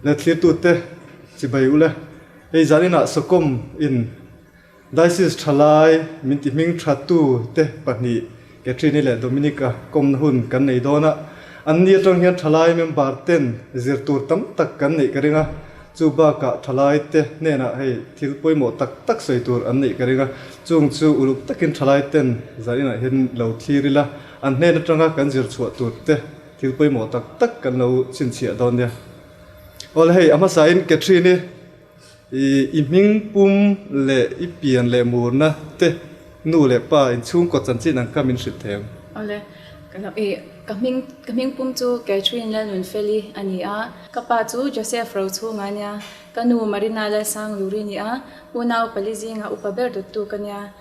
Le thlirtute chibai ule hei zaninah Sawkawm in Diocese thalai min ti hming tha tu te pahnih Catherine-i leh Dominic-a kawmna hun kan nei dawn a, an ni atang hian thalai member ten zir tur tam tak kan neih ka ring a, chu bakah thalai te hnenah hei thil pawimawh tak tak sawi tur an neih ka ring a, chung chu uluk takin thalai ten zaninah hian lo thlir ila, an hnen atanga kan zir chhuah tur te thil pawimawh tak tak kan lo chhinchhiah dawn nia. Awle hei a hmasain Catherine-i. I hming pum leh i pian leh murna te nu leh pa inchhungkaw chanchin ang kha min hrilh thei ang. Awle, ka hming ka hming pum chu Catherine Lalnunfeli a ni a, ka pa chu Joseph Rochhunga a nia, ka nu Marina Lalsangluri a ni a, unau pali zinga upa ber dawttu ka nia,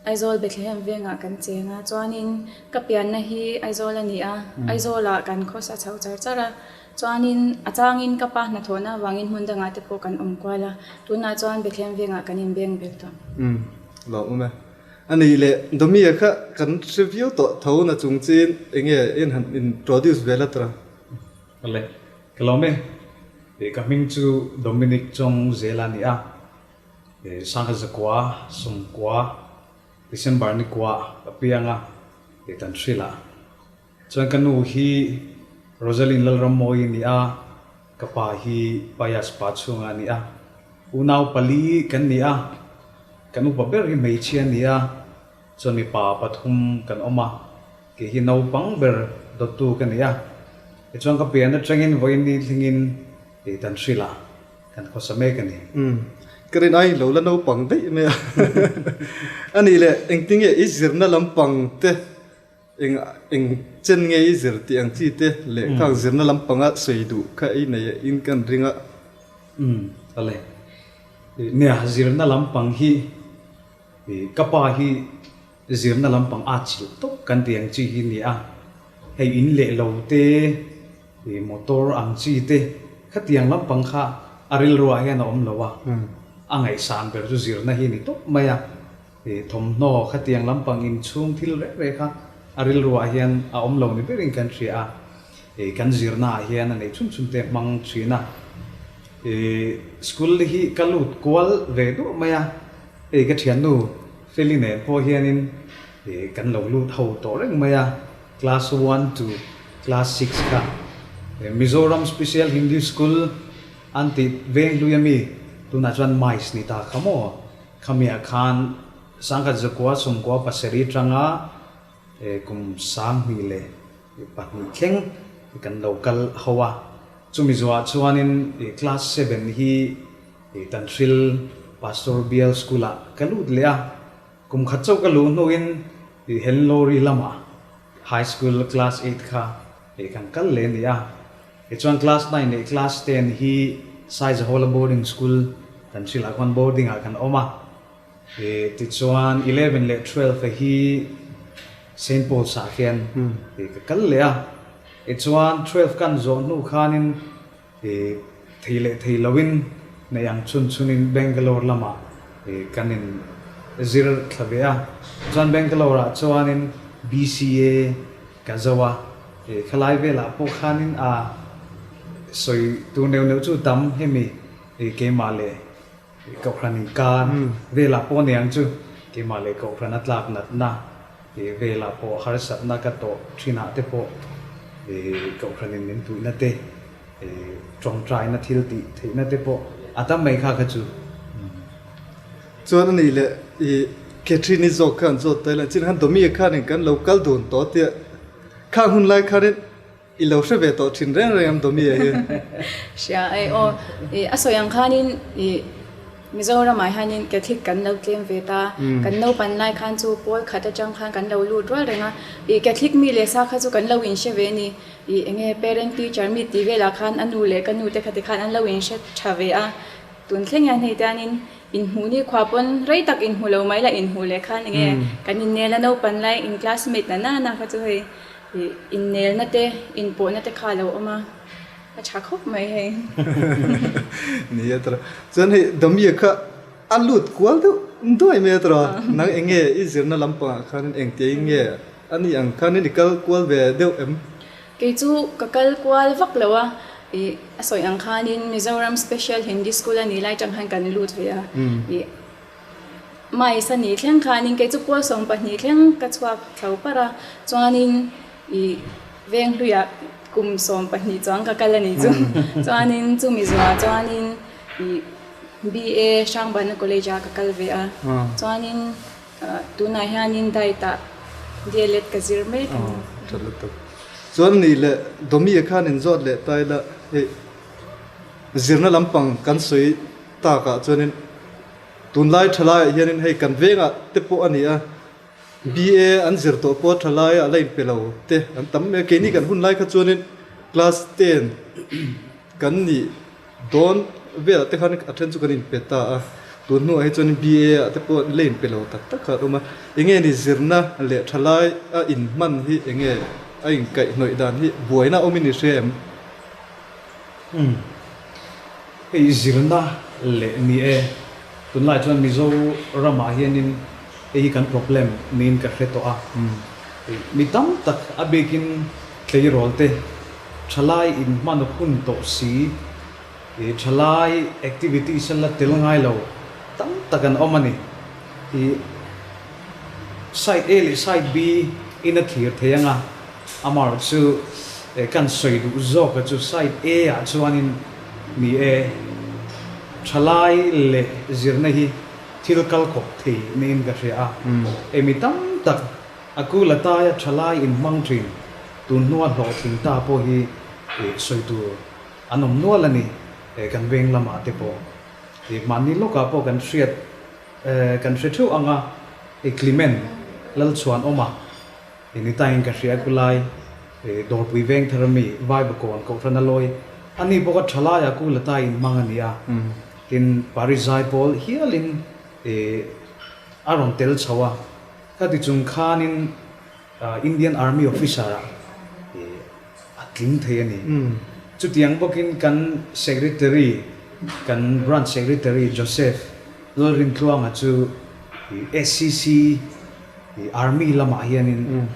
Aizawl Bethlehem vengah kan cheng a, chuanin ka pianna hi Aizawl a ni a, Aizawlah kan khawsa chho char char a, Chuanin a changin ka pa hnathawhna avangin hmun dangah te pawh kan awm kual a, tunah chuan Bethlehem vengah kan inbeng bel tawh. Umm, lawm awm e. A nih leh Domia kha kan hre viau tawh tho na chung chin enge in han introduce ve la tura? Awle, ka lawm e. Ka hming chu Dominic Chong Zela a ni a, Sangha Zakua, Sawmkua, December ni kua ka piang a, tan hrilh a. Chuan ka nu hi Rosaline Lalrammawii a ni a, ka pa hi Payas pa chhunga a ni a. Unau pali kan ni a, kan upa ber hi hmeichhia a ni a, chuan mipa pathum kan awm a, kei hi naupang ber dawttu ka ni a. Tichuan ka pian atangin vawiin ni thlengin kei tan hrilh a, kan khawsa mek a ni. Umm, ka rin ai lo la naupang daih mai a. A nih leh engtinge i zirna lampang te Eng eng chen nge i zir tih ang chi te leh khang zirna lampanga sawi duh kha i nei a in kan ring a. Umm ale. Nia zirna lampang hi ka pa hi zirna lampang a chilh tawp kan tih ang chi hi nia. Hei in leh lo te motor ang chi te khatiang lampang kha a rilruah hian a awm lo a. A ngaihsan ber chu zirna hi ni tawp mai a. I thawmhnaw khatiang lampang inchhung thil reng reng kha a rilruah hian a awm lo ni berin kan hria a, i kan zirnaah hian a nei chhun chhun te hmang thin a. I school hi ka lut kual ve duah mai a, hei ka thiannu Feli nen pawh hianin i kan lo lut ho tawh reng mai a, class one to class six kha Mizoram Special Hindi School an tih veng hlui ami tunah chuan MICE ni ta kha maw? Khamiah khan sangkhat zakua sawmkua pasarih atanga kum sanghnih leh pahnih thleng kan lo kal ho a. Chumi zuah chuanin class seven hi Tanhril Pastor Bial School ah ka lut leh a. Kum khat chauh ka luh hnuin Henlawri lamah High School class eight kha kan kal leh a ni a. Tichuan class nine leh class ten hi Saizahawla boarding school kan hrilh ah khuan boarding ah kan awm a, tichuan 11 leh 12 hi Saint Paul's ah khian ka kal leh a, tichuan 12 kan zawh hnu khanin thei leh thei loin neih ang chhun chhunin Bangalore lamah kan in zir thla ve a, chuan Bangalore ah chuanin BCA Ka zo a, he khalai velah pawh khanin a sawi tur neuh neuh chu tam hemi keimah leh Kohhran inkar velah pawh aniang chu keimah leh Kohhran a tlak natna velah pawh harsatna ka tawh thinah te pawh Kohhranin min puihna te tawngtaina thil tih theihna te pawh a tam mai kha kha chu. Chuan a nih leh i Catherine-i zawk khan zawt ta ila chin khan Domi-a khanin kan lo kal dun tawh tia khang hun lai khanin i lo hre ve tawh thin reng reng ang Domi-a hi. Hria e aw, i a sawi ang khanin i Mizoramah hianin Catholic kan lo tlem ve ta, kan naupan lai khan chu pawl khat atang khan kan lo lut rual reng a, i Catholic mi leh sa kha chu kan lo inhre ve a ni, i enge parent teacher meet tih velah khan a nu leh ka nu te khati khan an lo inhre tha ve a, tun thleng hian hei tianin Inhmuh ni khua pawn rei tak inhmu lo mai la inhmuh leh khan enge kan innel a naupan lai in classmate na na na kha chu hei innelna te inpawhna te kha a lo awm a, a tha khawp mai hei. Ni a tawrh. Chuan hei Dami kha a lut kual deuh duai mai a tawrh a, nang enge i zirna lampangah khanin engtia in nge a ni ang khanin i kal kual ve deuh em? Kei chu ka kal kual vak lo a. Ih a sawi ang khanin Mizoram Special Hindi School a nih lai tang khan kan lut ve a. Ih Mais a nih thleng khanin kei chu pawl 12 thleng ka chhuak thlo parh a, chuanin ih Venghluiah kum 12 chuang ka kal a nih chu. Chuanin chumi zuah chuanin ih BA Hrangbana College ah ka kal ve a, chuanin Tunah hianin diet ah DLEd ka zir mek a ni. Tha lutuk. Chuan nih leh Domi a khan inzawt leh ta ila hei zirna lampang kan sawi takah chuanin tunlai thalaiah hianin hei kan vengah te pawh a ni a, BA an zir tawh pawh thalaiah la inpe lo te an tam mai a, keini kan hun lai kha chuanin class ten kan nih Dawn velah te khan a then chu kan inpe ta a, tun hnuah hi chuan BA ah te pawh la inpe lo tak tak kha an awm a, enge ni zirna leh tha lai a inhman hi enge a inkaihhnawih dan hi buaina a awmin i hria em? Umm, hei zirna leh ni e, tunlai chuan Mizo ramah hianin hei hi kan problem niin ka hre tawh a, mi tam tak a bikin tleirawl te Thalai inhman hun tawh si, i thalai activities a la tel ngai lo tam tak an awm a ni. I side A leh side B in a thlir thei ang a, amaherawh chu kan sawi duh zawk a chu side A ah chuanin ni e, thalai leh zirna hi thil kal khawp thei niin ka hria a, hei mi tam tak a kul ataia thalai inhmang thin. Tun hnua hlawhtling ta pawh hi sawi tur an awm nual a ni, kan veng lamah te pawh. Mahni lawkah pawh kan hriat kan hre theuh ang a, Clement Lalchhuanawma ni tain ka hria kulai Dawrpui veng thar ami Vaivakawn Kohhran a lawi a ni bawk a, thalaiah ku la ta inhmang a ni a, tin Paris Zaipawl hialin a rawn tel chho a, khati chung khanin Indian Army Officer ah a tling thei a ni. Chutiang bawkin kan Secretary, kan Branch Secretary Joseph Lalrintluanga chu SCC Army lamah hianin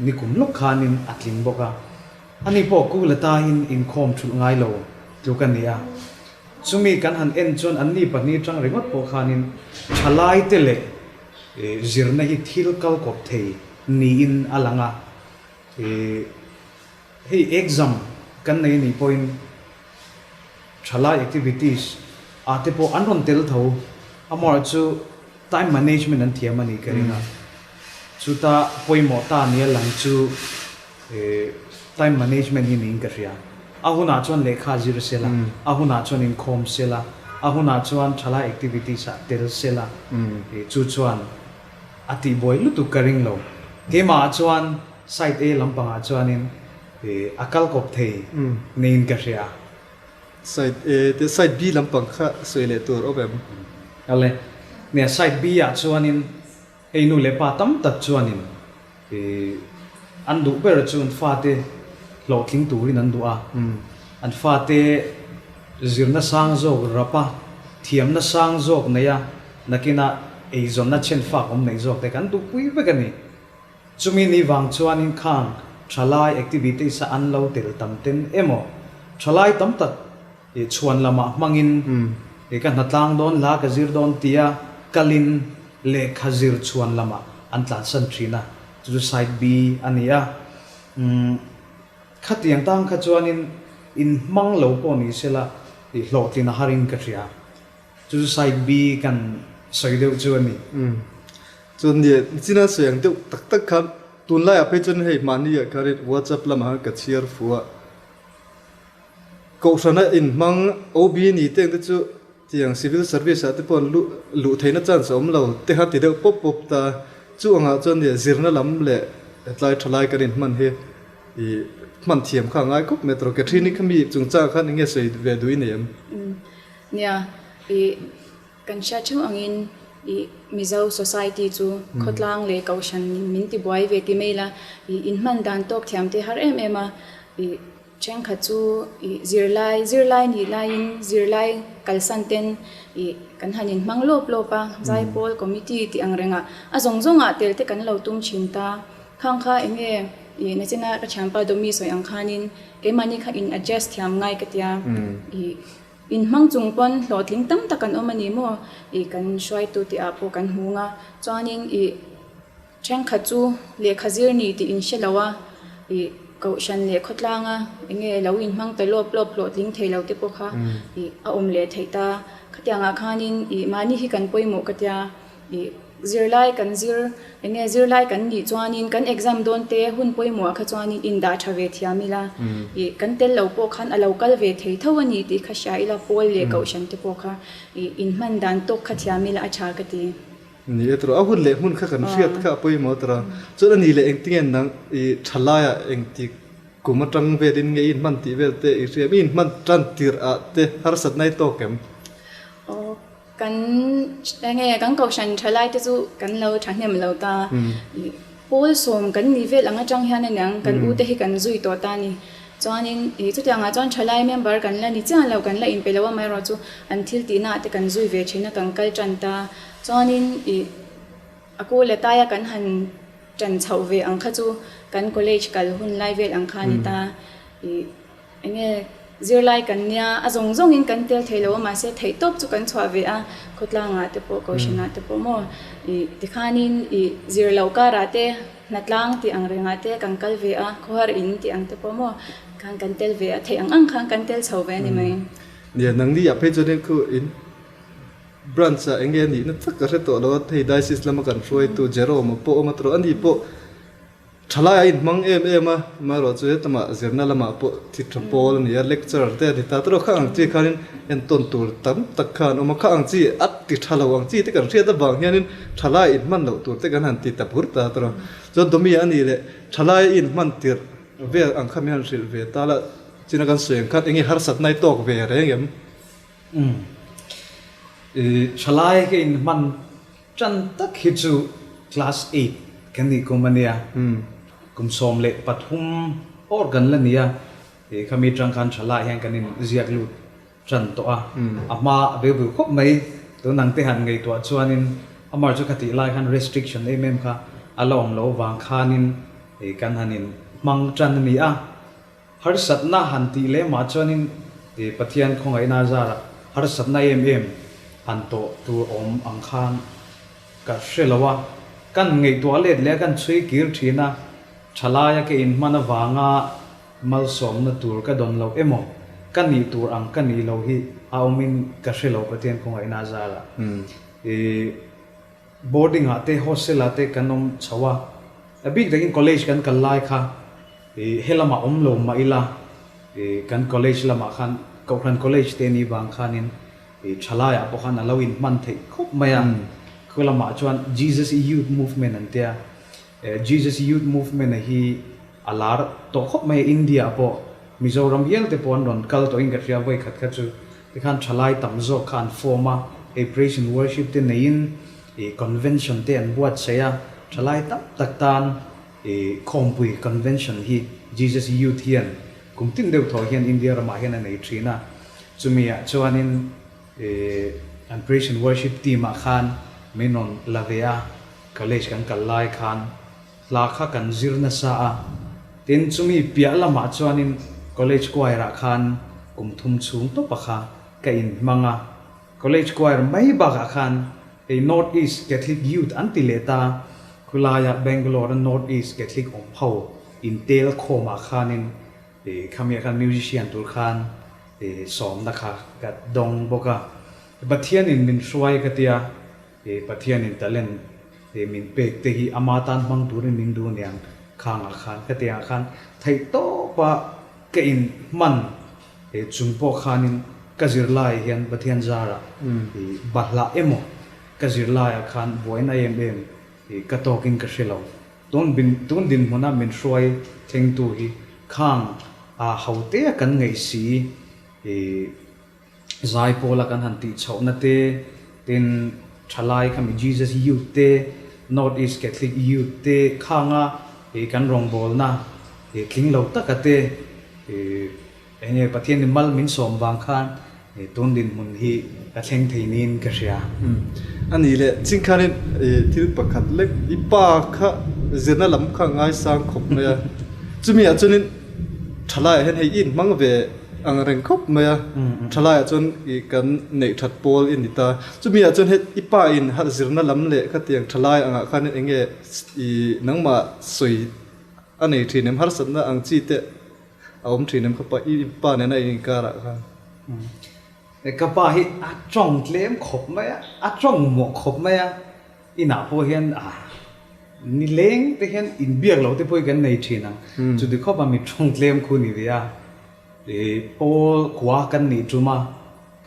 nikum lawk khanin a tling bawk a. Ani pawh Kulata-in inkhawm thulh ngai lo tluk a ni a. Chumi kan han en chuan anni pahnih atang ringawt pawh khanin thalaite leh Zirna hi thil kal kawp thei niin a lang a, hei exam kan nei anih pawhin thalai activities ah te pawh an rawn tel tho, amaherawh chu time management an thiam a nih ka ring a, chuta pawimawh ta nia lang chu. Time management hi niin ka hria. A hunah chuan lehkha zir sela, a hunah chuan inkhawm sela, a hunah chuan thalai activities ah tel sela, chu chuan a tihbuai lutuk ka ring lo. Keimah ah chuan side A lampangah chuanin a kal kawp thei niin ka hria. Side A te side B lampang kha sawi leh tur awm em? Awle, nia side B ah chuanin Hei nu leh pa tam tak chuanin an duh ber chu an fate hlawhtling turin an duh a, an fate zirna sang zawk rap a, thiamna sang zawk nei a, nakina eizawnna chhenfak awm neih zawk te kan duhpui vek a ni. Chumi ni vang chuanin khang thalai activities a an lo tel tam ten emaw thalai tam tak I chhuan lamah hmangin i ka hnatlang dawn hla ka zir dawn tia kalin lehkha zir chhuan lamah an tlansan thin a, chu chu side B a ni a. Umm khatiang tang kha chuanin inhmang lo pawh ni sela i hlawhtlin a harin ka hria. Chu chu side B kan sawi deuh chu a ni. Umm chuan nia nichina sawi ang deuh tak tak khan tunlaiah phei chuan hei mahni ah khanin WhatsApp lamah khan ka chhiar fu a. Kohhrana inhmang OB ni te ang te chu tiang civil service ah te pawh an luh luh theihna chance a awm lo te kha ti deuh pawp pawp ta. Chu angah chuan nia zirna lam leh hetlai thalai kan inhman hi ih hman thiam kha a ngai khawp mai tawh. Catherine-i kha mi chungchang khan eng nge sawi ve duh i nei em? Nia, ih kan hriat theuh angin ih Mizo society chu khawtlang leh kohhran min tibuai ve ti mai la, ih inhman dan tawk thiam te har em em a, ih Thenkhat chu ih zirlai, zirlai nih laiin zirlai kalsan ten ih kan han inhmang lawp lawp a, Zaipawl committee tih ang rengah a zawng zawngah tel te kan lo tum thin ta. Khang kha eng nge i nachina ka thianpa Domi sawi ang khanin keimahni kha in adjust thiam ngai ka tia. I inhmang chung pawn hlawhtling tam tak an awm a ni maw? I kan hruaitu tih ah pawh kan hmu nga. Chuanin i Thenkhat chu lehkha zir ni tih in hre lo a, ih kohhran leh khawtlanga eng nge lo inhmang ta lawp lawp hlawhtling thei lo te pawh kha ih a awm leh theih ta. Khatiangah khanin ih mahni hi kan pawimawh ka tia, ih zirlai kan zir eng nge zirlai kan nih chuanin kan exam dawn te hun pawimawhah kha chuanin indah tha ve thiam ila, ih kan tel lo pawh khan a lo kal ve thei tho a ni tih kha hria ila pawl leh kohhran te pawh kha ih inhman dan tawk kha thiam ila a tha ka ti. Ni e tawh, a hun leh hmun kha kan hriat kha a pawimawh tawh a. Chuan a ni leh engtinge nang i tha laiah engti kum atang velin nge i inhman tih vel te i hria em? I inhman tan tirh ah te harsatna i tawk em? Aw, kan enge kan kohhran tha lai te chu kan lo thahnem lo ta. Pawl sawm kan ni vel ang atang hian aniang kan u te hi kan zui tawh ta a ni. Chuanin ih chutiangah chuan thalai member kan la ni chiah lo, kan la inpe lo amaherawh chu an thil tihnaah te kan zui ve thin a, kan kal tan ta. Chuanin ih a ku leh taia kan han tan chhoh ve ang kha chu kan college kal hun lai vel ang kha a ni ta. Ih eng nge zirlai kan nia, a zawng zawngin kan tel thei lo a, mahse theih tawp chu kan chhuah ve a, khawtlangah te pawh, kohhranah te pawh maw ih tikhanin ih zir loh karah te, Hnatlang tih ang rengah te kan kal ve a, khawhar in tih ang te pawh maw khan kan tel ve a, theih ang ang khan kan tel chho ve a ni mai. Nia, nangni ah phei chuan khu in branch ah enge a nihna tak ka hre tawh lo a, hei diocese lama kan hruaitu Jerome-a pawh awm a tawh a, ani pawh thalai a inhmang em em a, amaherawh chu hetamah zirna lamah pawh thi tha pawl a ni a, lecturer te a ni ta tawh a, kha ang chi khanin entawn tur tam tak kha an awm a, kha ang chi a ti tha lo ang chi te kan hriat avang hianin Thalai inhman loh tur te kan han ti ta bur ta tawh a. Chuan Domi a nih leh thalai inhman tirh vel ang kha min han hrilh ve ta la, china kan sawi ang khan eng nge harsatna i tawk ve reng em? Umm. I thalai ka inhman tan tak hi chu class eight kan nih kum a nia. Kum 13 awr kan la ni a. I khami tang khan thalai hian kan inziak lut ṭan tawh a, a hma a beu beu khawp mai. Tun ang te han ngaihtuah chuanin amar chu khatih lai khan restriction em em kha a la awm loh vang khanin kan han in hmang ṭan a ni a. Harsatna han tih lemah chuanin Pathian khawngaihna zarah harsatna em em han tawh tur awm ang khan ka hre lo a. Kan ngaihtuah let leh a kan chhui kir ṭhin a, ṭhalaia ka inhman avanga Malsawmna tur ka dawn loh emaw, ka nih tur ang ka nih loh hi a awmin ka hre lo Pathian khawngaihna a zarah. I boarding ah te hostel ah te kan awm chho a, a bik takin college kan kal lai kha i he lamah awm lo mah ila i kan college lamah khan Kohhran college te ni vang khanin i thalaiah pawh khan a lo inhman theih khawp mai a, khu lamah chuan Jesus Youth Movement an tia Jesus Youth Movement a hi a lar tawh khawp mai a, India ah pawh Mizoram hial te pawh an rawn kal tawhin ka hria vawi khat kha chu tikhan thalai tam zawk kha an form a, hei praise and worship te neiin ih convention te an buatsaih a, thalai tam tak tan ih khawmpui convention hi Jesus Youth hian kum tin deuh thaw hian India ramah hian a nei thin a, chumi ah chuanin ih an praise and worship team ah khan min rawn la ve a. College kan kal lai khan hla kha kan zir nasa a, tin chumi piah lamah chuanin college choir ah khan kum thum chhung tawpa kha ka inhmang a, college choir mai bakah khan hei North East Catholic Youth an ti leh ta, khulaia Bangalore a North East Catholic awm ho intel khawmah khanin khamiah khan musician tur khan sawmna kha ka dawng bawk a, Pathianin min hruai ka tia. He Pathianin talent he min pek te hi ama tan hmang turin min duh aniang khangah khan ka tiangah khan theih tawpa ka in hman he chung pawh khanin ka zirlaiah hian Pathian zarah i bahlah emaw ka zirlaiah khan buaina em em i ka tawkin ka hre lo. Tun tun dinhmuna min hruai thlengtu hi khang a hotea kan ngaih si i Zai pawla kan han tih chhohna te, tin thalai khami Jesus Youth te, North East Catholic Youth te khanga ih kan rawngbawlna ih tling lo taka te ih eng nge Pathianin mal min sawm vang khan ih tun dinhmun hi ka thleng thei niin ka hria. A nih leh ching khanin ih thil pakhat lek i pa kha. zirna lam kha a ngaisang khawp mai a, chumi ah chuanin thalaiah hian hei i inhmang ve ang reng khawp mai a, thalaiah chuan ih kan neih that pawl i ni ta, chumi ah chuan hei i pa in zirna lam leh khatiang thalai angah khanin eng nge ih nangmah sawi a nei thin em harsatna ang chi te a awm thin em ka pa i pa nena in inkarah khan. Ka pa hi a tawng tlem khawp mai a, a tawng mawh khawp mai a, inah pawh hian nileng te hian inbiak loh te pawh hi kan nei thin ang, chuti khawp a mi tawng tlem khu ni ve a, pawl kua kan nih tum a,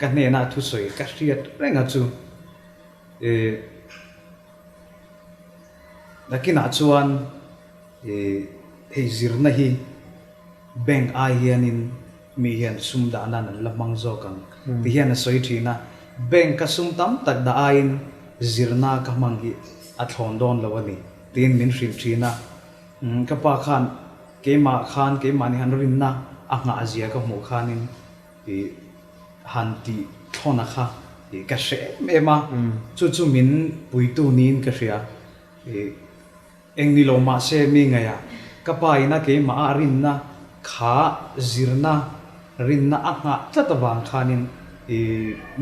ka hnenah thusawi ka hriat reng a chu. Nakinah chuan hei zirna hi bank ai hianin mi hian sum dah nan an la hmang zawk ang ti hian a sawi thin a, bank a sum tam tak dah aiin zirna ka hmang hi a thlawn dawn lo a ni tiin min hrilh thin a, ka pa khan keimah khan keimahni han rinna a nghah zia ka hmuh khanin I han tih thlawna kha i ka hre em em a, chu chu min puitu niin ka hria. I eng ni lo mah se mi ngaihah ka pa ina keimah a rinna kha zirna rinna a nghah tlat avang khanin i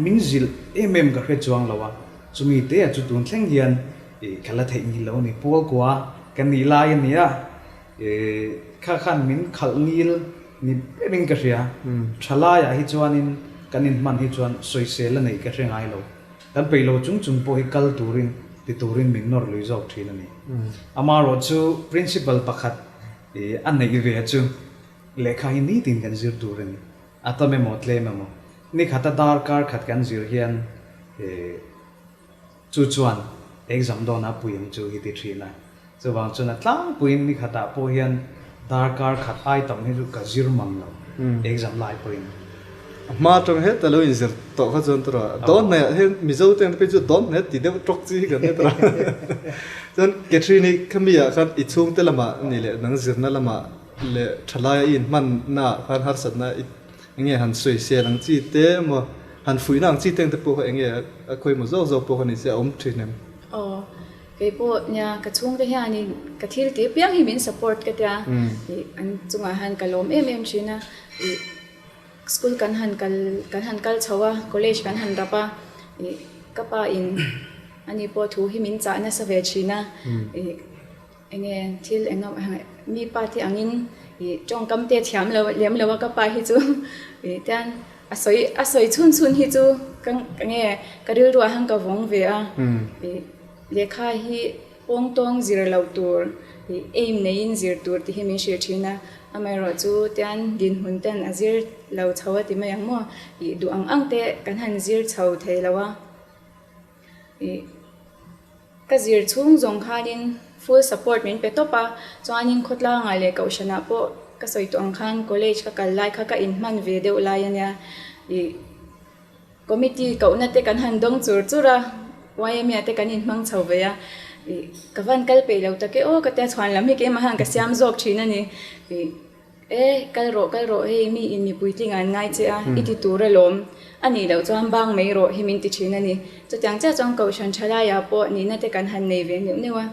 min zilh em em ka hre chuang lo a, chumi te ah chu tun thleng hian i ka la theihnghilh lo a ni. Pualkua ka nih lai a nia. Kha khan min khalh ngil ni berin ka hria. Thalaiah hi chuanin kan inhman hi chuan sawisel a neih ka hre ngai lo. Kan peih lo chung chung pawh hi kal turin ti turin min nawr lui zawk thin a ni. Amaherawh chu principal pakhat a neih ve chu lehkha hi nitin kan zir tur a ni. A tam emaw tlem emaw nikhata darkar khat kan zir hian Chu chuan exam dawn a pui ang chu hi ti thin a. Chuvang chuan a tlangpuiin ni khatah pawh hian darkar khat ai tam hi chu ka zir mang lo exam lai pawhin. A hma atang heta lo inzir tawh kha chuan tawrh a, dawn hnaihah hian Mizo te ang te phei chu dawn hnaih ti deuh tawk chi hi kan hre tawrh a. Chuan Catherine-i khami ah khan i chhungte lamah ni leh nang zirna lamah leh thalaia i inhmanna ah khan harsatna i Enge han sawisel ang chi te emaw, han fuihna ang chi te ang te pawh kha enge a khawi emaw zawk zawk pawh kha ni se a awm thin em? Aw, kei pawh nia ka chhungte hianin ka thil tih apiang hi min support ka tia, ih an chungah hian ka lawm em em thin a, ih school kan han kal kan han kal chho a, college kan han rap a, ih ka pa in ani pawh thu hi min chah nasa ve thin a, ih. Enge thil eng mi pa te angin ih tawngkam te thiam lo lem lo a ka pa hi chu ih tian a sawi a sawi chhun chhun hi chu ka nge ka rilru ah hian ka vawng ve a ih lehkha hi pawng tawng zir lo tur ih aim neiin zir tur tih hi min hrilh thin a amaherawh chu tian dinhmun ten a zir lo chho a ti mai ang maw ih duh ang ang te kan han zir chho thei lo a ih. Ka zir chhung zawng khanin full support min pe tawp a, chuanin khawtlangah leh kohhranah pawh ka sawi tawh ang khan college ka kal lai kha ka inhman ve deuh lai a nia. Ih committee kohna te kan han dawng chur chur a, YMA te kan inhmang chho ve a, ih ka van kal peih lo tak e aw ka tia chhuan lam hi keimah han ka siam zawk thin a ni. Ih. E, kal rawh, kal rawh, hei mi in mi puitling an ngai che a, i ti tur alawm. A nih loh chuan bang mai rawh hi min ti thin a ni. Chutiang chiah chuan Kohhran thalaiah pawh nihna te kan han nei ve neuh neuh a,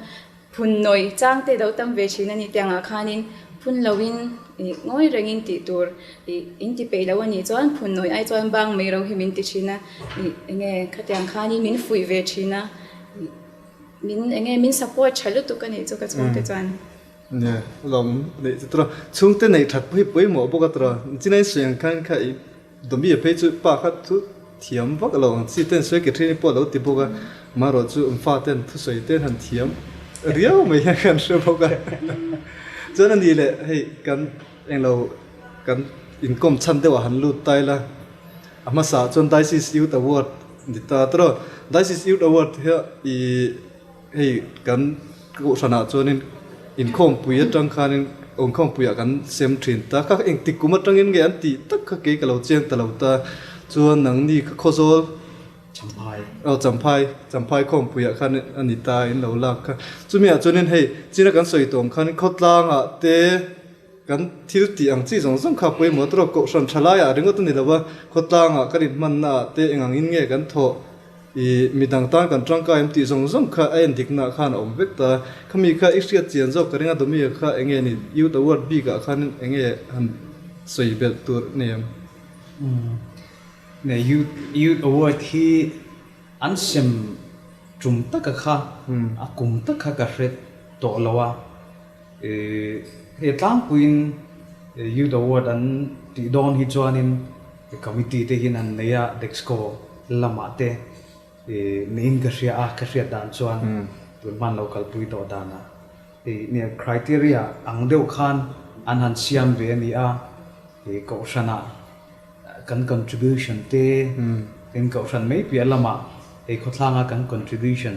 phun nawi chang te lo tam ve thin a ni. Tiangah khanin phun loin ih ngawi rengin tih tur ih in ti peih lo a nih chuan phun nawi ai chuan bang mai ro hi min ti thin a, ih enge khatiang khanin min fuih ve thin a, ih min enge min support tha lutuk a nih chu ka chhungte chuan. Nia, lawm neih chu tura. Chhungte neih that pawh hi pawimawh bawk a tura. Chin a insawi ang khan kha i Domi a phei chu pa kha thu thiam vak lo ang chi ten sawi ke ṭhin pawh a lo ti bawk a. Amaherawh chu an fa ten thusawi ten han thiam riau mai hian kan hre bawk a. Chuan a nih leh hei kan englo kan inkawm chhan deuh ah han lut ta ila. A hmasa ah chuan Diocese Youth Award ni ta tawrh a. Diocese Youth Award hian i. Hei kan kohhranah chuanin inkhawmpui atang khanin inkhawmpuiah kan sem thin ta kha engtik kum atangin nge an tih tak kha kei ka lo chiang ta lo ta chuan nangni kha Khawzawl Champhai aw Champhai Champhai khawmpuiah khan a ni ta in lo lak kha chumiah chuanin hei china kan sawi tawng khan khawtlangah te kan thil tih ang chi zawng zawng kha pawimawh tawrh kohhran tha laiah ringawt a ni lo a khawtlangah kan inhmannaah te eng angin nge kan thawh. I midang tan kan tangkai em tih zawng zawng kha a en dikna ah khan a awm vek ta. Khami kha i hriat chian zawk ka ring a, Domia kha enge ni Youth Award bik ah khanin enge han sawi belh tur a nei em? Nge Youth Youth Award hi an sem tum taka kha a kum tak kha ka hre tawh lo a. Hei tlangpuiin Youth Award an tih dawn hi chuanin committee te hian an nei a, Dexco lamah te niin ka hria a, ka hriat dan chuan tun hman lo kalpui tawh danah nia criteria ang deuh khan an han siam ve a ni a, kohhranah kan contribution te, tin kohhran mai piah lamah hei khawthlanga kan contribution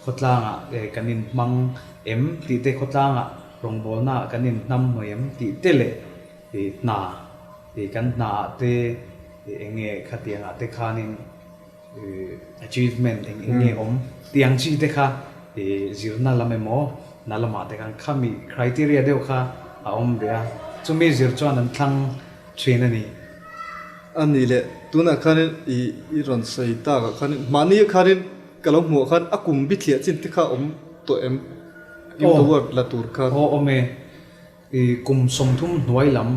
Khawtlangah kan inhmang em tih te, khawtlangah rawngbawlnaah kan inhnam hmai em tih te leh hna, kan hnaah te eng nge khatiangah te khanin achievement eng eng nge awm tih ang chi te kha zirna lam emaw hna lamah te khan khami criteria deuh kha a awm ve a, chumi zir chuan an thlang thin a ni. A nih leh tunah khanin i rawn sawi takah khanin mahni khanin Ka lo hmuh khan a kum bithliah chin te kha awm tawh em? Youth Award la tur khan. Aw awm e. I kum 30 hnuai lam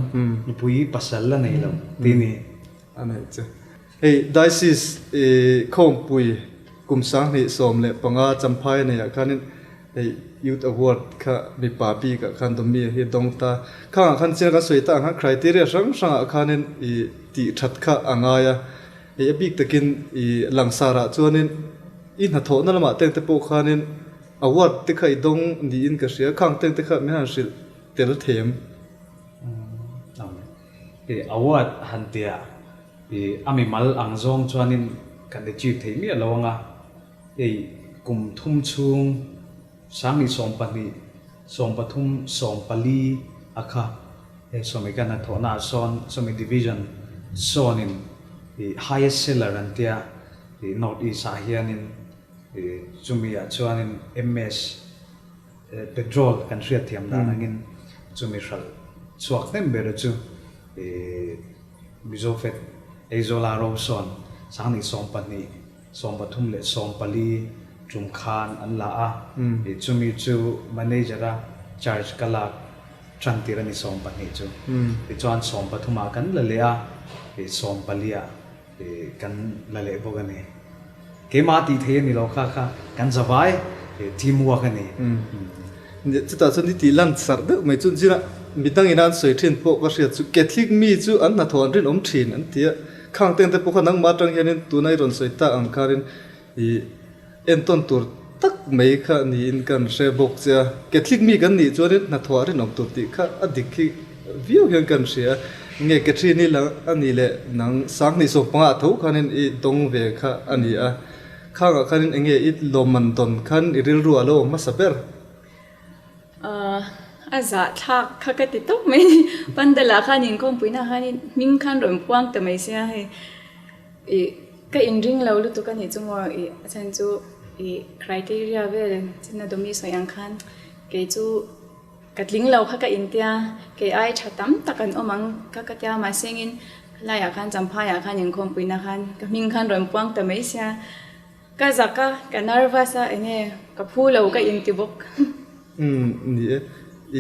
nupui pasal la nei lo tih ni. A nei che. Hei Diocese i khawmpui kum 2015 Champhai a neihah khanin hei Youth Award kha mipa bikah khan Domi hi a dawng ta. Khangah khan chiang kan sawi ta ang khan criteria hrang hrangah khanin i tih that kha a ngai a. Hei a bik takin i langsarah chuanin i hnathawhna lamah teng te pawh khanin award te kha i dawng niin ka hria, khang teng te kha min han hrilh tel thei em? Hei award han tia i a mimal ang zawng chuanin kan achieve thei miah lo anga, hei kum thum chhung 2012, 13, 14 a kha hei sawmi ka hnathawhna ah sawn sawmi division sawnin ih highest seller an tia ih north east ah hianin ih chumi ah chuanin MS petrol kan hriat thiam dan angin chumi hralh chhuak hnem ber chu ih Mizofed Aizawl ah ro sawn 2012 13 leh 14 tum khan an la a, chumi chu manager a charge ka lak tan tir a ni 12 chu. Tichuan 13 ah kan la leh a, 14 ah kan la leh bawk a ni. Keimah tih thei a ni lo kha kha kan zavai team work a ni. Chutah chuan i tih lan sarh deuh mai chu zira midang ina an sawi thin pawh ka hriat chu Catholic mi chu an hnathawh an rinawm thin an ti a. Khang teng te pawh kha nangmah atang hianin tuna i rawn sawi tak ang kharin i entawn tur tak mai kha niin kan hre bawk che a. Catholic mi kan nih chuanin hnathawh a rinawm tur tih kha a dik hi viau hian kan hria. Nge Catherine i lang a nih leh nang 2015 ah tho khanin i dawng ve kha a ni a. Khangah khanin enge i lawmman dawn khan i rilru a lo awm hmasa ber? A zahthlak kha ka ti tawp mai a ni. Pandal ah khan inkhawmpuina khanin hming khan rawn puang ta mai sia hei. Ih ka inring lo lutuk a nih chu maw ih a chhan chu ih criteria vel chin a dawmi sawi ang khan kei chu ka tling lo kha ka intia kei ai tha tam tak an awm ang kha ka tia mahse engin khalaiah khan Champhaiah khan inkhawmpuina khan ka hming khan rawn puang ta mai sia. Ka zak a, ka nervous a, enge ka phu lo ka inti bawk. Umm ni e,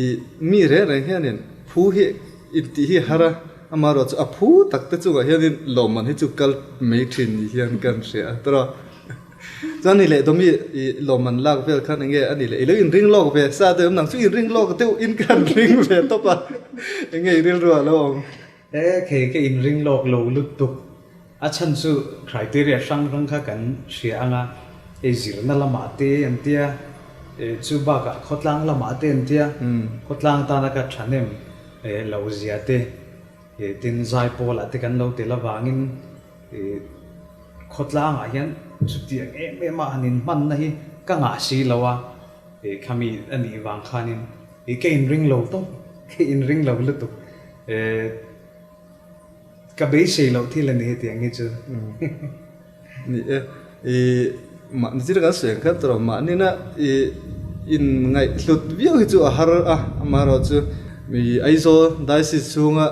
i mi reng reng hianin phu hi intih hi a har a, amaherawh chu a phu tak te chungah hianin lawmman hi chu kal mai thin ni hian kan hria a tawrh a. Chuan ni leh Domi i lawmman lak vel khan enge a ni leh i lo inring lawk ve sa deuh em nang chu inring lawk deuh in kan ring ve tawp a, enge i rilru a lo awm. E khei ka inring lawk lo lutuk. A chhan chu criteria hrang hrang kha kan hria ang a, hei zirna lamah te an tia, chu bakah khawtlang lamah te an tia, khawtlang tana ka thahnem lo zia te, tin Zaipawlah te kan lo tel avangin khawtlangah hian chutiang em em a han inhmanna hi ka ngah si lo a, khami a nih vang khanin ka inring lo tawp, ka inring lo lutuk. Ka beisei loh thil a ni hetiang hi chu. Ni e, i mahni thil kan sawi ang khan tawrh mahnina i inngaihhlut viau hi chu a har a, amaherawhchu mi Aizawl Diocese chhunga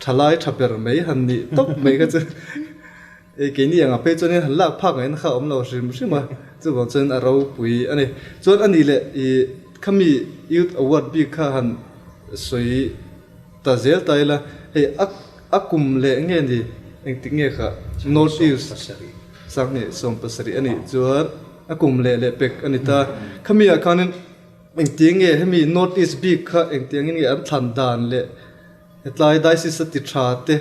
thalai tha ber mai han nih tawp mai kha chu. Keini anga phei chuanin han lak phak ngaihna kha a awm lo hrim hrim a, chuvang chuan a ropui a ni. Chuan a nih leh i khami Youth Award bik kha han sawi ta zel ta ila, hei a a kum leh nge ni engtik nge kha North East 2017 a nih chuan a kum leh leh pek a ni ta. Khami ah khanin engti nge hemi North East bik kha engtiangin nge an thlan dan leh Hetlai Diocese a ti tha te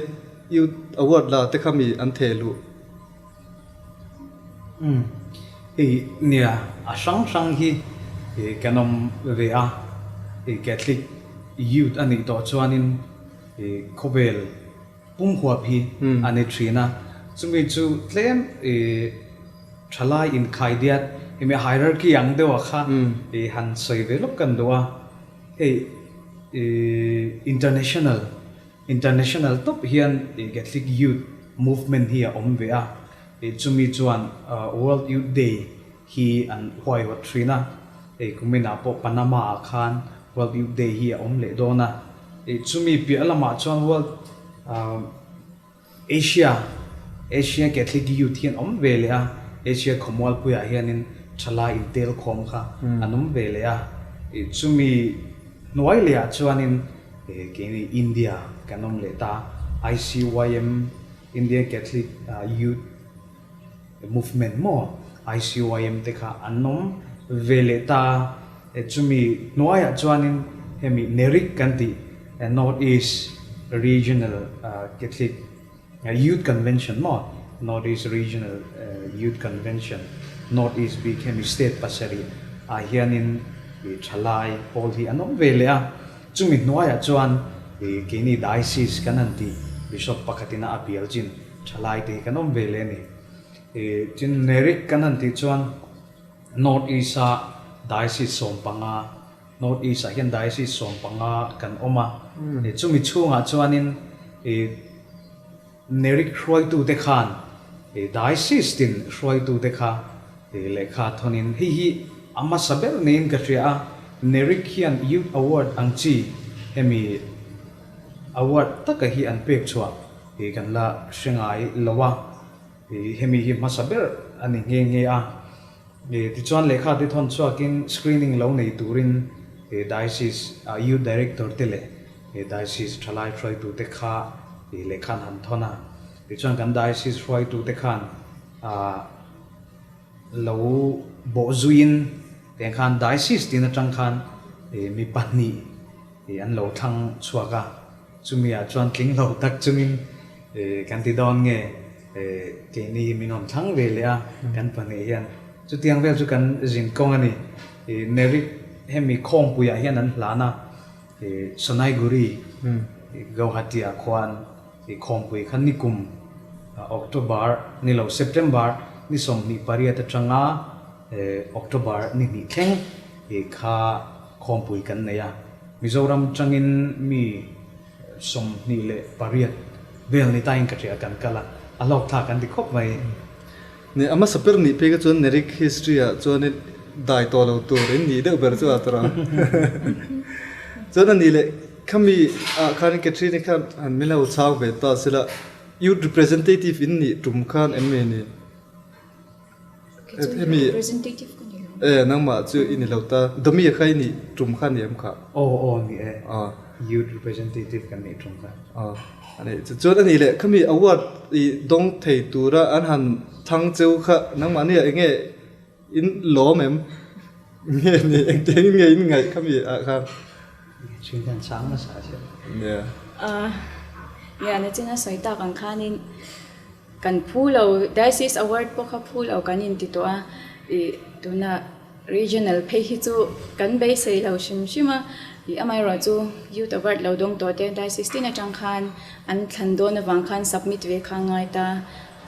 Youth Award la te kha mi an theh luh. Umm hei nia a hrang hrang hi kan awm ve a, hei Catholic Youth a nih tawh chuanin khawvel pum huap hi a ni thin a, chumi chu tlem thalai inkhaidiat hemi hierarchy ang deuh ah kha han sawi ve lawk kan duh a. Hei international international tawp hian Catholic Youth Movement hi a awm ve a, chumi chuan World Youth Day hi an huaihawt thin a, hei kuminah pawh Panama ah khan World Youth Day hi a awm leh dawn a, chumi piah lamah chuan World Asia, Asia Catholic Youth hi an awm ve leh a, Asia khawmualpuiah hianin thalai intel khawm kha an awm ve leh a, chumi hnuai lehah chuanin keini India kan awm leh ta, ICYM, Indian Catholic Youth Movement maw, ICYM te kha an awm ve leh ta, chumi hnuaiah chuanin hemi NERIC kan tih North East Regional Catholic Youth Convention maw, North East Regional Youth Convention, North East bik hemi state pasarih ah hianin thalai pawl hi an awm ve leh a, chumi hnuaiah chuan keini Diocese kan han tih Bishop pakhatin a bial chin Thalai te hi kan awm ve leh a ni. Tin, Nerik kan han tih chuan North East a Diocese 15, North East ah hian Diocese 15 kan awm a. Chumi chhungah chuanin Nerik hruaitute khan Diocese tin hruaitute kha lehkha thawnin hei hi a hmasa ber niin ka hria a, Nerik hian Youth Award ang chi hemi Award taka hi an pek chhuah hi kan la hre ngai lo a, hemi hi hmasa ber a ni nghe nghe a. Tichuan lehkha te thawn chhuakin screening lo nei turin Diocese Youth Director te leh Diocese thalai hruaitute kha lehkha an han thawn a. Tichuan kan Diocese hruaitute khan lo bawhzuiin tiang khan Diocese tin atang khan mi pahnih an lo thlang chhuak a, chumi ah chuan tling lo tak chungin kan ti dawn nge keini hi min rawn thlang ve leh a, kan pahnih hian chutiang vel chu kan zin kawng a ni. Merit hemi khawmpuiah hian an hlan a, Sonaiguri Gauhati ah khuan khawmpui kha nikum October ni lo September ni 28 atanga October ni hnih thleng kha khawmpui kan nei a, Mizoram tangin mi 28 vel ni tain ka hria kan kal a, a hlawk thlak kan ti khawp mai. Ni, a hmasa ber nih phei kha chuan Nerik history ah chuanin dai tawh lo tur in nih deuh ber chu a tura. Chuan a nih leh khami ah khanin Catherine-i khan han min lo chhang ve ta sela, Youth representative in nih tum khan em nge ni? Hemi Representative ka ni lo. E nangmah chu i ni lo ta. Domi kha i nih tum kha ni em kha? Aw aw ni e. Youth representative kan nih tum kha. Aw ani chu chuan ani leh khami award i dawng thei tura an han thlang cheu kha nangmah nia enge in lawm em? Nge ni engtiang in nge in ngaih khami ah khan? Thin hian chang nasa a sia. Nia. Nia nachina sawi tak ang khanin Kan phu lo, Diocese Award pawh kha phu lo kan inti tawh a, ih tuna Regional phei hi chu kan beisei lo hrim hrim a, ih amaherawh chu Youth Award lo dawng tawh te Diocese tin atang khan an thlan dawn avang khan submit ve kha a ngai ta,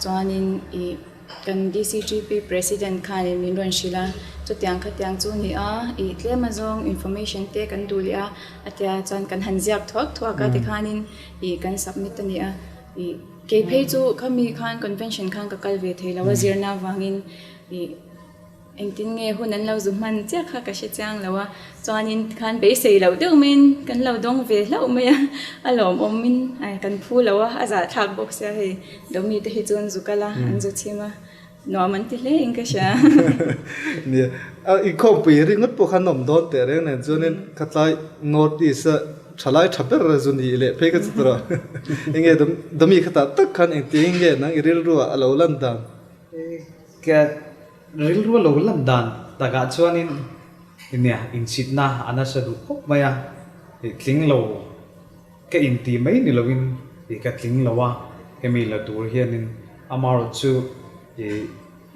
chuanin ih kan DCGP President khanin min rawn hrilh a, chutiang khatiang chu ni a, ih tlem azawng information te kan duh leh a, a tia chuan kan han ziak thuak thuak a tikhanin ih kan submit a ni a, ih. Kei phei chu khami khan convention khan ka kal ve thei lo a zirna avangin ih Engtin nge hun an lo zu hman chiah kha ka hre chiang lo a, chuanin tikhan beisei loh deuh maiin kan lo dawng ve hlauh mai a, a lawmawmin kan phu lo a, a zahthlak bawk sia hei Domi te hi chu an zu kal a, an zu chhim a, nuam an ti hle in ka hria. Nia, a inkhawmpui ringawt pawh khan awm dawn teh reng nen chuanin khatlai North East a thalai tha ber a zu nih leh phei ka chu tawh a, enge Domi khatah tak khan engtiangin nge nang i rilruah a lo lan dan? Ka rilru a lo lan dan takah chuanin nia inchhitna a nasa duh khawp mai a, tling lo ka inti mai ni loin ka tling lo a, hemi la tur hianin amaherawh chu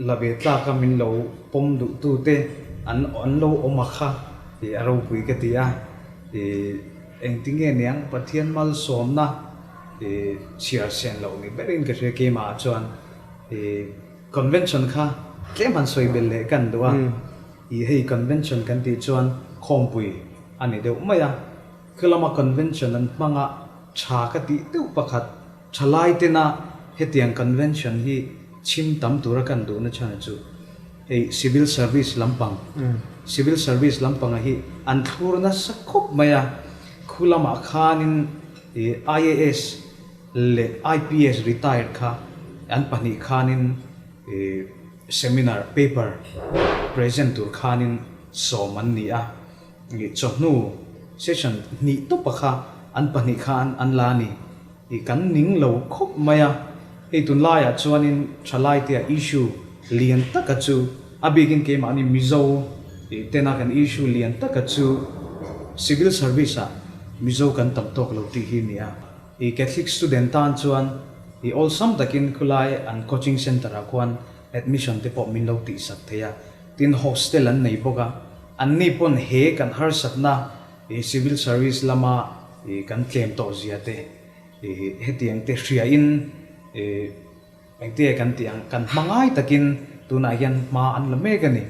la ve tlaka min lo pawm duhtute an an lo awm a kha a ropui ka ti a, engtinge niang Pathian malsawmna chhiar sen loh ni berin ka hria keimah ah chuan. I convention kha tlem han sawi belh leh kan duh a, i hei convention kan tih chuan khawmpui a ni deuh mai a, khilama convention an hmanga tha ka tih deuh pakhat thalai tena hetiang convention hi chhim tam tura kan duhna chhan chu hei civil service lampang civil service lampanga hi an thlur nasa khawp mai a, khulamah khanin i IAS leh IPS retired kha an pahnih khanin seminar paper present tur khanin sawm an ni a, chawhnu session hnih tawpa kha an pahnih khan an la a ni. I kan ning lo khawp mai a, hei tunlaiah chuanin thalaite-a issue lian taka chu a bikin keimahni Mizo tena kan issue lian taka chu civil service-ah Mizo kan tam tawk lo tih hi a ni a. I Catholic student tan chuan i awlsam takin khulai an coaching centre ah khuan admission te pawh min lo tihsak thei a, tin hostel an nei bawk a, anni pawn he kan harsatna i civil service lama i kan tlem tawh zia te i hetiang te hria in i Engtia kan tih ang, kan hma ngai takin tunah hian hma an la mek a ni.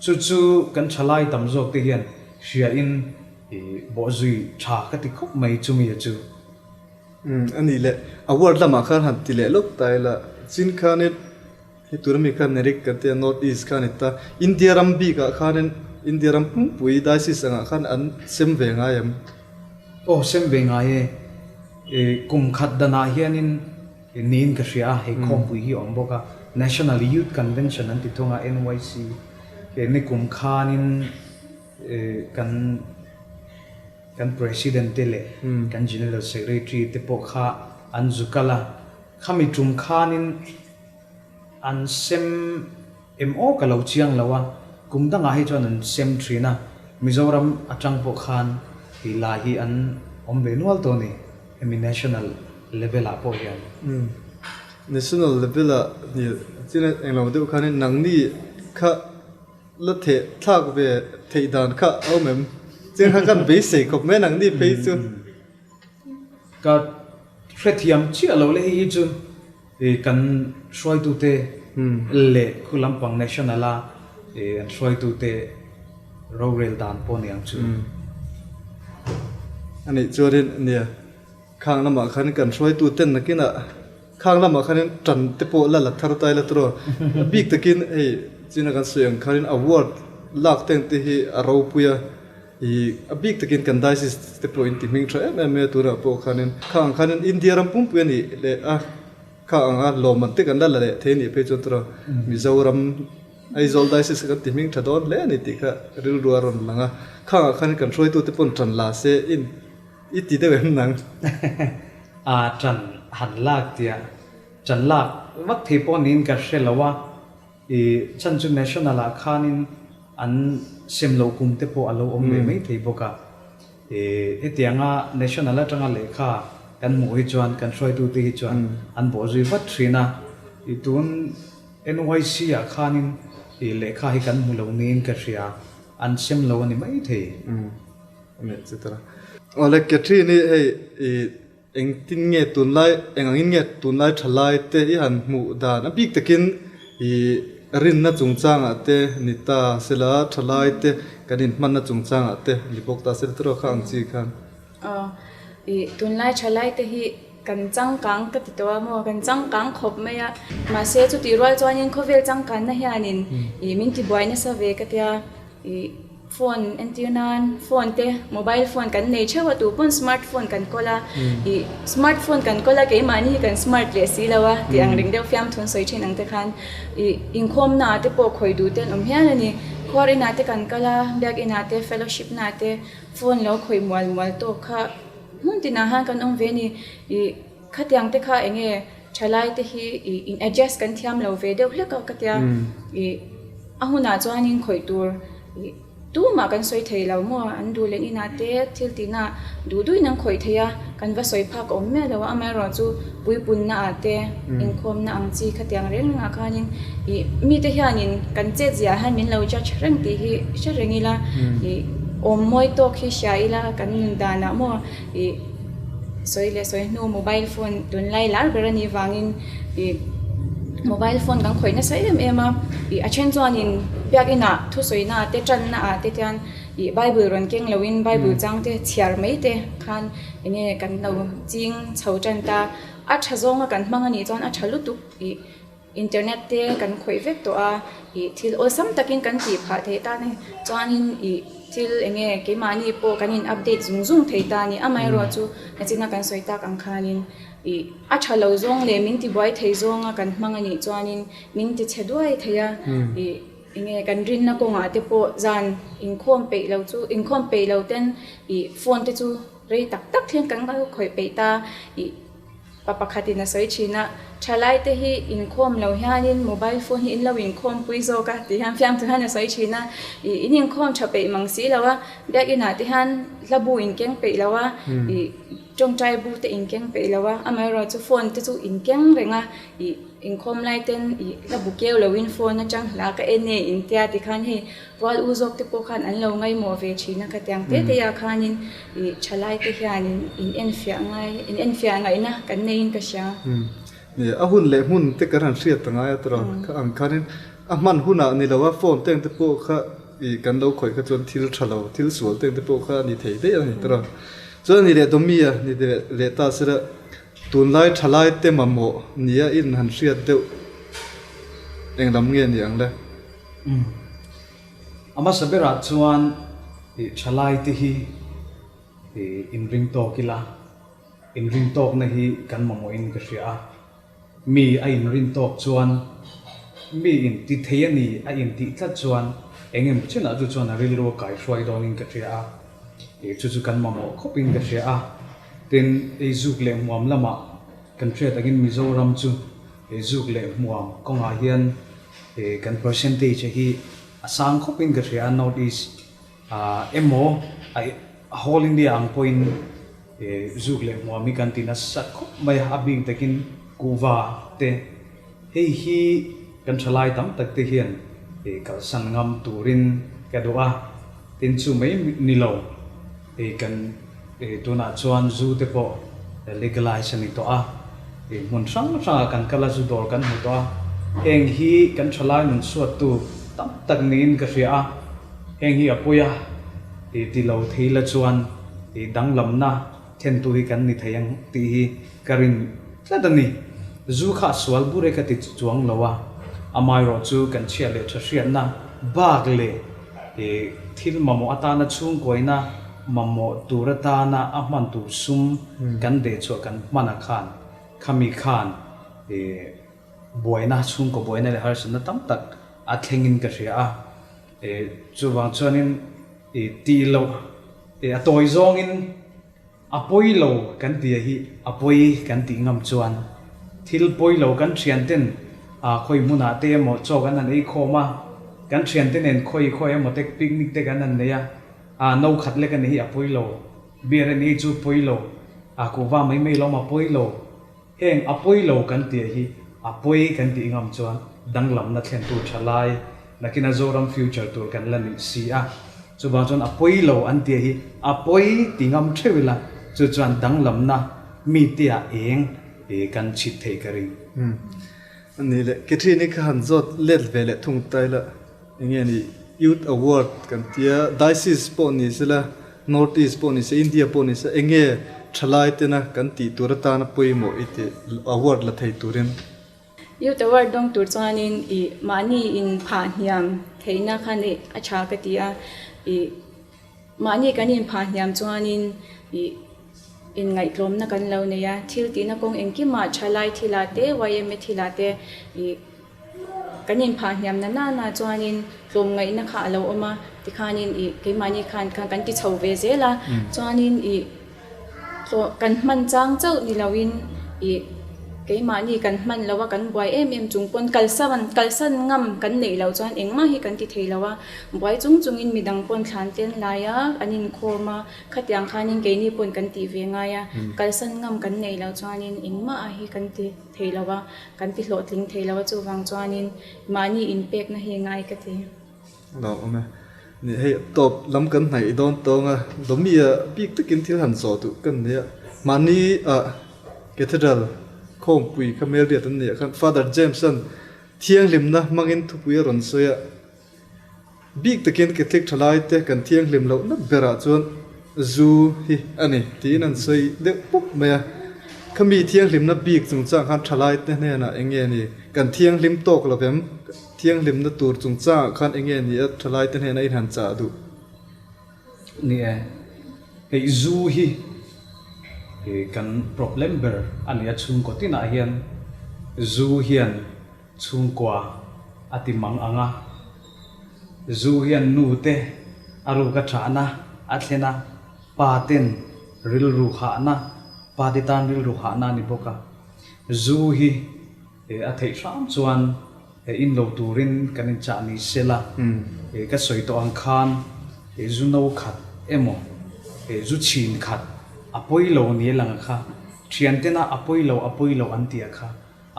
Chu chu kan thalai tam zawk te hian hriain i bawhzui tha ka ti khawp mai chumi a chu. Umm a nih leh, award lamah khan han ti leh lawk ta ila, chin khanin hei tuna mi khan Nerik kan tia North East kha a ni ta, India ram bikah khanin India ram pumpui diocese angah khan an sem ve ngai em? Aw sem ve ngai e, i kum khat danah hianin Niin ka hria a, hei khawmpui hi a awm bawk a, National Youth Convention an ti thung a, NYC, he nikum khanin kan kan President te leh kan General Secretary te pawh kha an zu kal a, khami tum khanin an sem Em aw ka lo chiang lo a, kum dangah hi chuan an sem thin a, Mizoram atang pawh khan tih lai hi an awm ve nual tawh a ni, hemi national level ah pawh hian. Umm national level ah ni chin a englo deuh khanin nangni kha la theh thlak ve theih dan kha a awm em? Chiang kha kan beisei khawp mai a nangni phei chu. Ka hrethiam chiah lo le hei hi chu. I kan hruaitute leh khu lampang national a an hruaitute rorel dan pawh ni ang chu. A nih chuanin nia, khang lamah khan kan hruaituten nakinah khang lamah khanin tan te pawh la la thar ta ila tawh a bik takin hei china kan sawi ang khanin award lak te ang te hi a ropui a, i a bik takin kan diocese te pawh in ti hming tha em em mai a tunah pawh khanin kha ang khanin India ram pumpui a nih leh a kha anga lawmman te kan la la leh thei a nih phei chuan tura Mizoram Aizawl diocese kha kan ti hming tha dawn hle a ni tih kha rilru a rawn lang a kha angah khanin kan hruaitu te pawn tan la se in i ti deuh em nang. A tan han lak tia tan lak vak thei pawh niin ka hre lo a. I chhan chu National ah khanin an sem loh kum te pawh a lo awm ve mai thei bawk a. I hetianga National atanga lehkha kan hmuh hi chuan kan hruaitute hi chuan an bawhzui vat thin a. I tun NYC ah khanin i lehkha hi kan hmu lo niin ka hria, an sem lo a ni mai thei. Awle Catherine i hei i Engtin nge tunlai, eng angin nge tunlai thalai te i han hmuh dan? A bik takin i rinna chungchangah te ni ta sela, thalai te kan inhmanna chungchangah te ni bawk ta sela tiraw kha ang chi khan. Aw, i tunlai thalai te hi Kan changkang ka ti tawh a maw? Kan changkang khawp mai a. Mahse chutih rual chuanin khawvel changkanna hianin ih min tibuai nasa ve ka tia. Ih phone entir nan phone te mobile phone kan nei theuh a tu pawn smart phone kan kawl a. Ih smart phone kan kawl a keimahni hi kan smart leh si lo a tih ang reng deuh fiamthun sawi thin ang te khan ih inkhawmna ah te pawh khawih duh te an awm hial a ni. Khuar inah te kan kal a, biak inah te fellowship na te phone lo khawih mual mual tawk kha. Hmun tinah hian kan awm ve a ni. Ih, khatiang te kha eng nge thalai te hi ih in adjust kan thiam lo ve deuh hlek a ka tia. Ih, a hunah chuanin khawih tur ih tumah kan sawi thei lo maw? An duh leh inah te thil tihna duh duhin an khawih thei a, kan va sawi phak a awm miah lo a. Amaherawhchu chu puipunna ah te inkhawmna ang chi khatiang reng rengah khanin ih mite hianin kan chet ziah hian min lo judge reng tih hi hre reng ila ih awm mawi tawk hi hria ila kan nun danah maw ih sawi leh sawi hnu mobile phone tunlai lar ber anih vangin ih mobile phone kan khawih nasa em em a ih a then chuanin biakinah thusawi na te tanna ah te hian ih bible rawn keng loin bible chang te chhiar mai te khan enge kan lo ching chho tan ta a tha zawnga kan hmang anih chuan a tha lutuk ih Internet te kan khawih vek tawh a, ih thil awlsam takin kan tih phah theih ta ni. Chuanin ih thil eng nge keimahni pawh kan in update zung zung thei ta ni. Amaherawh chu nachina kan sawi tak ang khanin ih a tha lo zawng leh min tibuai thei zawnga kan hmang a nih chuanin min ti chhe duai thei a. Ih eng nge kan rinna kawngah te pawh zan inkhawm peih lo chu inkhawm peih lo ten ih phone te chu rei tak tak thleng kan khawih peih ta. Ih. Pa pakhatin a sawi thin a, Thalaite hi inkhawm lo hianin mobile phone hi in lo inkhawm pui zawk a tih hian fiamthu hian a sawi thin a, ih in inkhawm tha peih mang si lo a, biakinah te hian hla bu in keng peih lo a, ih tawngtai bu te in keng peih lo a, amaherawhchu chu phone te chu in keng reng a, ih inkhawm lai ten ih hla bu keu loin phone atang hla ka en e in tia tikhan hei Rual u zawk te pawh khan an lo ngaimawh ve thin a, khatiang te te ah khanin ih thalai te hianin in enfiah ngai, in enfiah ngaihna kan neiin ka hria. Nia, a hun leh hmun te kan han hriat ta ngai a tawrh a, kha ang khanin a hman hunah ni lo a, phone te ang te pawh kha ih kan lo khawih kha chuan thil tha lo, thil sual te ang te pawh kha a ni thei daih a ni tawrh a. Chuan a ni leh Dawmi-a ni leh ta sela Tunlai thalai te mamawh nia in han hriat deuh eng lam nge ni ang le? Umm. A hmasa berah chuan ih thalai te hi ih inring tawk ila, inring tawkna hi kan mamawhin ka hria a. Mi a inrin tawk chuan mi in ti thei a ni a intih tlat chuan eng emaw chinah chu chuan a rilru a kaihruai dawnin ka hria a, ih chu chu kan mamawh khawpin ka hria a. Tin, ei zuk leh hmuam lamah kan hriat angin Mizoram chu ei zuk leh hmuam kawngah hian ih kan percentage hi a sang khawpin ka hria a, North East emaw a whole India ang pawhin zuk leh hmuam hi kan ti nasa khawp mai a, a bik takin kuhva te hei hi kan thalai tam tak te hian kalsan ngam turin ka duh a, tin chu mai ni lo kan tunah chuan zu te pawh legalize a ni tawh a, hmun hrang hrangah kan kal a zu dawr kan hmu tawh a, heng hi kan thalai nun suattu tam tak niin ka hria a. Heng hi a pawi a, i ti lo thei la chuan i danglamna thlentu hi kan ni thei ang tih hi ka rin tlat a ni. Zu kha a sual bur e ka ti chuang lo a, amaherawh chu kan chhiat leh tha hriatna bak leh i thil mamawh atana chhungkuaina mamawh tur atana a hman tur sum kan dehchhuah kan hman ah khan khami khan i buaina chhungkaw buaina leh harsatna tam tak a thlengin ka hria a. Chuvang chuanin tih loh a tawi zawngin a pawi lo kan tih hi a pawi kan tih ngam chuan thil pawi lo kan thianten khawi hmunah te emaw chaw kan han ei khawm a, kan thiante nen khawi khawi emaw te picnic te kan han nei a, no khat lek a ni hi a pawi lo, beer a ni hi chu pawi lo, kuhva mai mai lawm a pawi lo. Heng a pawi lo kan tih hi a pawi kan tih ngam chuan danglamna thlentu tha lai nakina Zoram future tur kan la nih si a. Chuvang chuan a pawi lo an tih hi a pawi ti ngam theuh ila chu chuan danglamna mite ah eng kan chhit thei ka ring. A ni leh Catherine i kha han zawt let ve leh thung ta ila eng nge ni Youth Award kan tia Diocese pawh ni sela North East pawh ni se India pawh ni se eng nge thalai tena kan tih tur atana pawimawh i tih award la thei turin? Youth Award dawng tur chuanin i mahni in phah hniam theihna kha neih a tha ka ti a, i mahni kan in phah hniam chuanin i inngaihtlawmna kan lo nei a, thil tihna kawng engkimah thalai thilah te, yma thilah te i Kan inphah hniam na nana chuanin tlawmngaihna kha a lo awm a, tikhanin ih keimahni khan khan kan ti chho ve zel a, chuanin ih tlawh kan hman chang chauh ni loin ih keimahni kan hman lo a kan buai em em chung pawn kalsan kalsan ngam kan neih loh chuan engmah hi kan ti thei lo a, buai chung chungin midang pawn thlan tleng lai a an inkhawm a, khatiang khanin keini pawn kan tih ve ngai a, kalsan ngam kan neih loh chuanin engmah hi kan ti. thei lo a, kan ti hlawhtling thei lo a, chuvang chuanin mahni inpekna hi ngai ka ti. Lo awm e. Ni hei tawp lam kan hnaih dawn tawng a, Dawmi-a bik takin thil han zawh duh kan nei a, mahni ah Cathedral khawmpui kha Melriat an neih ah khan Father James-a'n thianghlimna hmangin thupui a rawn sawi a, Bik takin Catholic thalai te kan thianghlim lohna berah chuan zu hi a ni tiin an sawi deuh pawp mai a. Khami thianghlimna bik chungchang khan thalai te hnenah eng nge ni? Kan thianghlim tawk lo vem? Thianghlimna tur chungchangah khan eng nge ni a thalai te hnena inhan chah duh? Ni e, hei zu hi kan problem ber a ni a chhungkaw tinah hian zu hian Chhungkua a ti mang ang a, zu hian nu te a ruk a thahna a thlen a, pa ten rilru hahna, pa te tan rilru hahna a ni bawk a. Zu hi a theih hram chuan in lo turin kan inchah ni se la, ka sawi tawh ang khan zu no khat emaw zu chhin khat a pawi lo ni lang a kha, thiantena a pawi lo a pawi lo an tih a kha.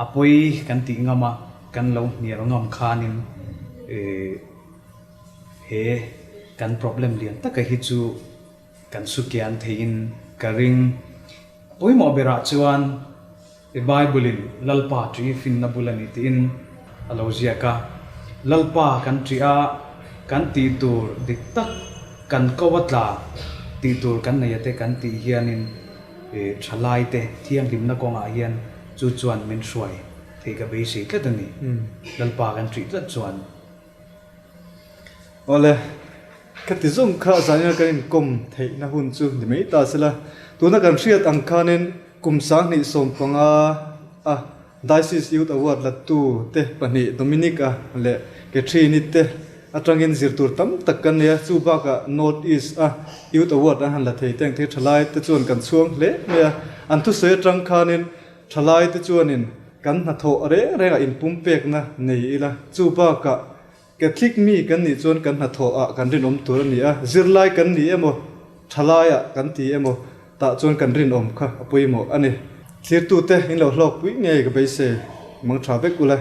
A pawi kan tih ngam a, kan lo hnial ngam khanin he kan problem lian taka hi chu kan sukian theiin ka ring. Pawimawh berah chuan Bible-in Lalpa ṭi finna bul a ni tiin a lo ziak a. Lalpa kan ṭih a, kan tih tur dik tak kan ko a tla tih tur kan nei ate kan tih hianin Thalaite thianghlimna kawngah hian chu chuan min hruai thei ka beisei tlat a ni. Lalpa kan hrih tlat chuan. Awle, ka ti zawng kha zanina kan inkawm theihna hun chu ni mai ta sela. Tuna kan hriat ang khanin kum 2015 a Diocese Youth Award lattu te pahnih Dominic-a leh Catherine-i te atangin zir tur tam tak kan nei a, chu bakah North East-a Youth Award an han la thei te ang thei thalai te chuan kan chhuang hle mai a, an thusawi atang khanin thalai te chuanin kan hnathawh reng rengah inpumpekna nei ila, chu bakah Catholic mi kan nih chuan kan hnathawh ah kan rinawm tur a ni a, zirlai kan ni emaw, thalai ah kan ti emaw tah chuan kan rinawm kha a pawimawh a ni. Thlirtute in lo hlawkpui ngei ka beisei, mang tha vek ula.